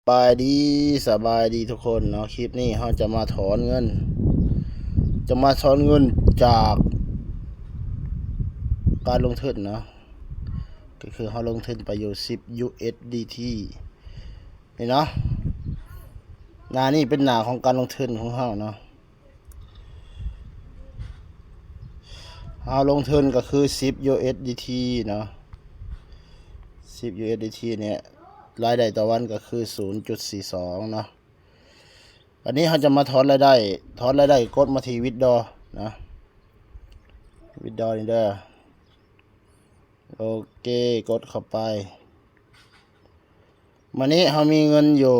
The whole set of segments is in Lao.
ສະບາຍດີ ສະບາຍດີທຸກຄົນເນາະ. ຄລິບນີ້ເຮົາຈະມາຖອນເງິນ ຈະມາຖອນເງິນຈາກການລົງທຶນເນາະ ກໍຄືເຮົາລົງທຶນໄປຢູ່ສິບ ຢູເອັສດີທີ ນີ້ເນາະ. ໜ້ານີ້ເປັນໜ້າຂອງການລົງທຶນຂອງເຮົາເນາະ. ເຮົາລົງທຶນກໍຄືສິບ ຢູເອັສດີທີ ເນາະ, ສິບ ຢູເອັສດີທີ ນີ້ ລາຍໄດ້ຕໍ່ວັນກໍຄືສູນຈຸດສີ່ສອງເນາະ. ອັນນີ້ເຮົາຈະມາຖອນລາຍໄດ້ ຖອນລາຍໄດ້ກົດມາທີ່ withdraw ເນາະ, withdraw ນີ້ເດີ. ໂອເຄ ກົດເຂົ້າໄປ. ມື້ນີ້ເຮົາມີເງິນຢູ່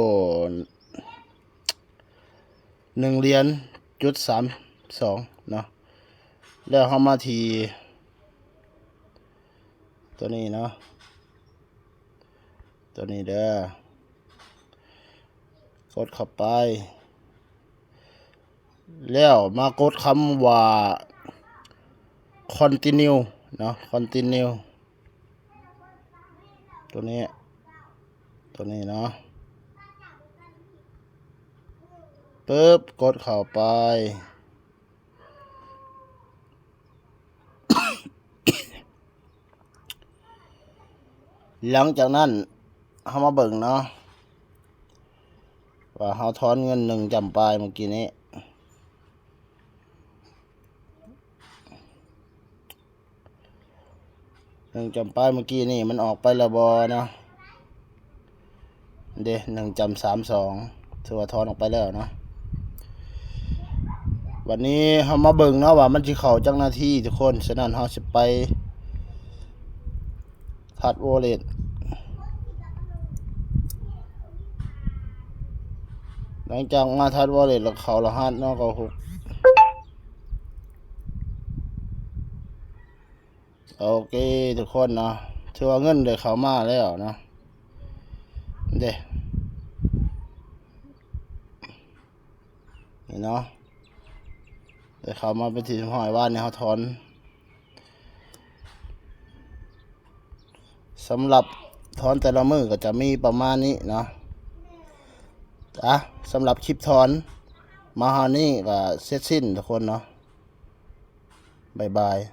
ໜຶ່ງຫຼຽນຈຸດສາມສອງເນາະ. ແລ້ວເຮົາມາທີ່ຕົວນີ້ເນາະ, ຕົວນີ້ເດີ, ກົດເຂົ້າໄປ. ແລ້ວມາກົດຄຳວ່າ continue ເນາະ, continue ຕົວນີ້ ຕົວນີ້ເນາະ. ປຶບ ກົດເຂົ້າໄປ. ຫຼັງຈາກນັ້ນ ເຮົາມາເບິ່ງເນາະ ວ່າເຮົາຖອນເງິນໜຶ່ງຈ້ຳປາຍເມື່ອກີ້ນີ້ ໜຶ່ງຈ້ຳປາຍເມື່ອກີ້ນີ້ ມັນອອກໄປແລ້ວບໍ່ເນາະ? ເດ້ ໜຶ່ງຈ້ຳສາມສອງ ຖືວ່າຖອນອອກໄປແລ້ວເນາະ. ບັດນີ້ເຮົາມາເບິ່ງເນາະວ່າມັນຊິເຂົ້າຈັກນາທີທຸກຄົນ. ສະນັ້ນເຮົາຊິໄປທັດ wallet. ຫຼັງຈາກມາທັດ wallet ແລ້ວເຂົ້າລະຫັດເນາະ ເກົ້າຫົກ. ໂອເຄທຸກຄົນເນາະ, ຖືວ່າເງິນໄດ້ເຂົ້າມາແລ້ວເນາະ. ເດ້ ນີ້ເນາະ, ໄດ້ເຂົ້າມາເປັນທີ່ຮຽບຮ້ອຍ. ວານນີ້ເຮົາຖອນ ສຳລັບຖອນແຕ່ລະມື້ກໍຈະມີປະມານນີ້ເນາະ. ອະ ສຳລັບຄລິບຖອນມາຮອດນີ້ກໍເສັດສິ້ນທຸກຄົນເນາະ. ບາຍບາຍ.